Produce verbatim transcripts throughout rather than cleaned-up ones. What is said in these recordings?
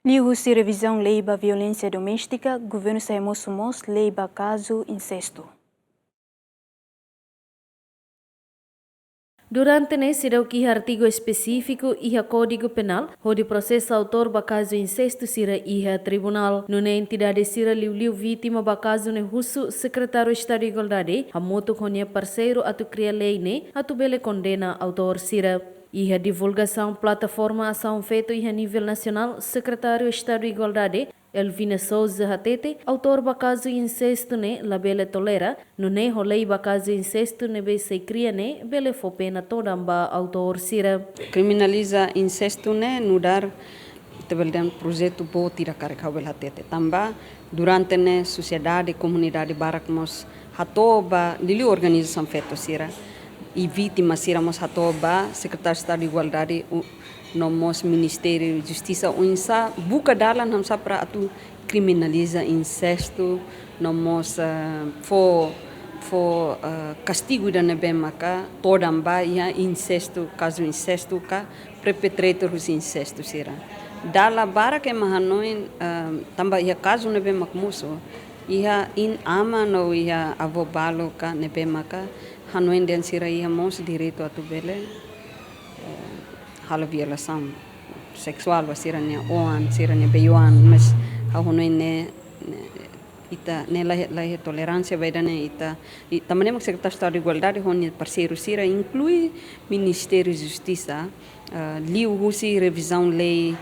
Liuhusi revizaun lei ba violénsia doméstika, governu sei hamosu mós lei ba kazu insestu. Durante ne'e, seidauk iha artigu espesífiku iha Kódigu Penál hodi prosesa autór ba kazu insestu sira iha tribunál. Nune'e entidade sira liuliu vítima ba kazu ne'e husu Sekretáriu Estadu Igualdade hamutuk ho nia parseiru atu kria lei ne'e atu bele kondena autór sira. Iha divulgasaun plataforma asaun feto iha nivel nasionál, Sekretáriu Estadu Igualdade, Elvina Sousa hatete, autór ba kazu insestu ne'e labele tolera, nune'e ho lei ba kazu insestu ne'ebé sei kria ne'e bele fó pena todan ba autór sira. Kriminaliza insestu ne'e nu'udar ita bele dehan projetu boot ida karik ha'u bele hatete. Tanba durante ne'e sosiedade, komunidade barak mós hato'o ba, liuliu organizasaun feto sira i vítima sira mós hato'o ba Sekretáriu Estadu Igualdade u-, no mós Ministériu Justisa oinsá buka dalan oinsá para atu kriminaliza insestu, no mós, eh, fó, fó, eh, kastigu ida ne'ebé maka todan ba iha insestu, kazu insestu ka perpetrator husi insestu sira. Dala barak ema hanoin, eh, tanba iha kazu ne'ebé mak mosu, iha inan-aman no iha avó balu ka ne'ebé maka hanoin dehan sira iha mós direitu atu bele, eh, halo violasaun seksuál ba sira-nia oan, sira-nia bei-oan, mas ha'u hanoin ne'e, ne'e, ita, ne'e la iha, la iha toleránsia ba ida-ne'e ita, i tanba ne'e mak Sekretáriu Estadu Igualdade ho nia parseiru sira inklui Ministériu Justisa, ah, liuhusi revizaun lei,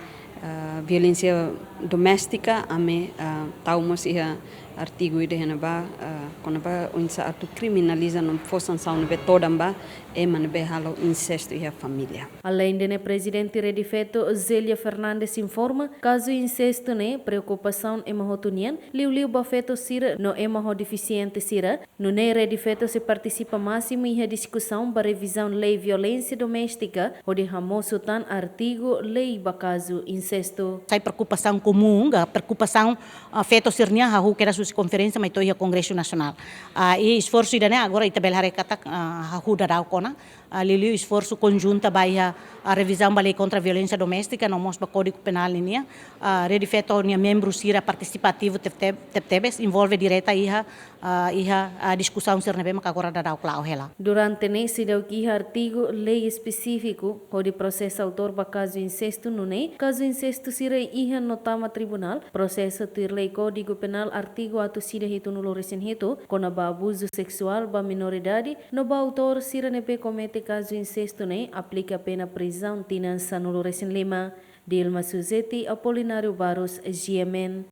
ah, violénsia doméstika, ami, ah, tau mós iha artigu ida iha ne'ebá, ah, kona-ba oinsá atu kriminaliza no fó sansaun ne'ebé todan ba ema ne'ebé halo insestu iha família. Aleinde ne'e, Prezidente Rede Feto, Zélia Fernandes, informa, kazu insestu ne'e preokupasaun ema hotu nian, liuliu ba feto sira no ema ho defisiente sira. Nune'e Rede Feto sei partisipa másimu iha diskusaun ba revizaun lei violénsia doméstika, hodi hamosu tan artigu lei ba kazu insestu. Sai preokupasaun komún, ka preokupasaun, ah, feto sira-nian, hahú kedas husi konferénsia mai to'o iha Kongresu Nasionál. Ah, i esforsu ida-ne'e agora ita bele haree katak, ah, hahú daudaun ona. Ah, liuliu esforsu konjunta ba iha, ah, revizaun ba lei kontra violénsia doméstika, no mós ba Kódigu Penál ninian. Ah, Rede Feto nia membru sira partisipa ativu teb-, teb-, tebetebes, envolve direta iha, ah, iha, ah, diskusaun sira ne'ebé maka agora daudaun la'o hela. Durante ne'e seidauk iha artigu lei espesífiku hodi prosesa autór ba kazu insestu, nune'e kazu insestu sira iha no tama tribunál, prosesa tuir lei Kódigu Penál artigu atus ida hitunulu resin hitu, kona-ba abuzu seksuál ba menoridade, no ba autór sira ne'ebé komete kazu insestu ne'e aplika pena prizaun tinan sanulu resin lima. Dilma Suzeti, Apolinário Barros, G M N.